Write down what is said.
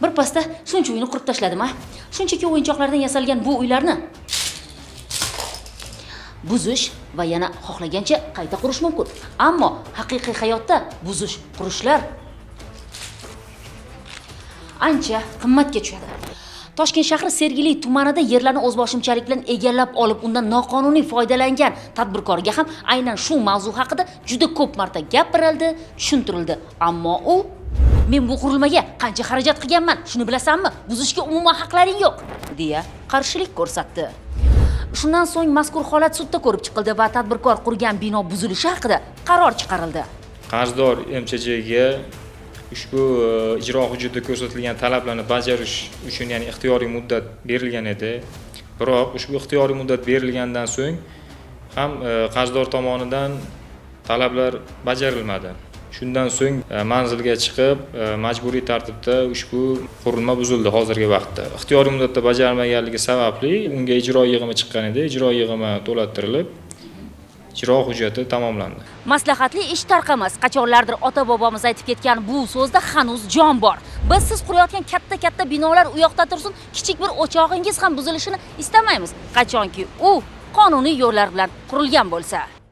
Bir pasda shuncha uyni qurib tashladim, a? Shunchaki o'yinchoqlardan yasalgan bu uylarni buzish va yana xohlagancha qayta qurish mumkin. Ammo haqiqiy hayotda buzish, qurishlar ancha qimmatga tushadi. Toshkent shahri Sergeli tumanida yerlarni o'zboshimchalik bilan egallab olib, undan noqonuniy foydalangan tadbirkorga ham aynan shu mavzu haqida juda ko'p marta gapirildi, tushuntirildi. Ammo u: "Men bu qurilmaga qancha xarajat qilganman, shuni bilasanmi? Buzishga umuman haqlaring yo'q", deya qarshilik ko'rsatdi. Shundan so'ng mazkur holat sudda ko'rib chiqildi va tadbirkor qurgan bino buzilishi haqida qaror chiqarildi. Qarzdor MChJga ushbu ijro hujjatida ko'rsatilgan talablarni bajarish uchun, ya'ni ixtiyoriy muddat berilgan edi. Biroq ushbu ixtiyoriy muddat berilgandan so'ng ham qarzdor tomonidan talablar bajarilmadi. Shundan so'ng manzilga chiqib, majburiy tartibda ushbu qurilma buzildi. Hozirgi vaqtda ixtiyoriy muddatda bajarilmaganligi sababli unga ijro yig'imi chiqqan edi. Ijro yig'imi to'lattirilib, ijro hujjati tamomlandi. Maslahatli ish tarqamas. Qachonlardir ota bobomiz aytib ketgan bu so'zda hanuz jon bor. Biz siz qurayotgan katta katta binolar u yoqda tursin, kichik bir o'chog'ingiz ham buzilishini istamaymiz, qachonki u qonuniy yo'llar bilan qurilgan bo'lsa.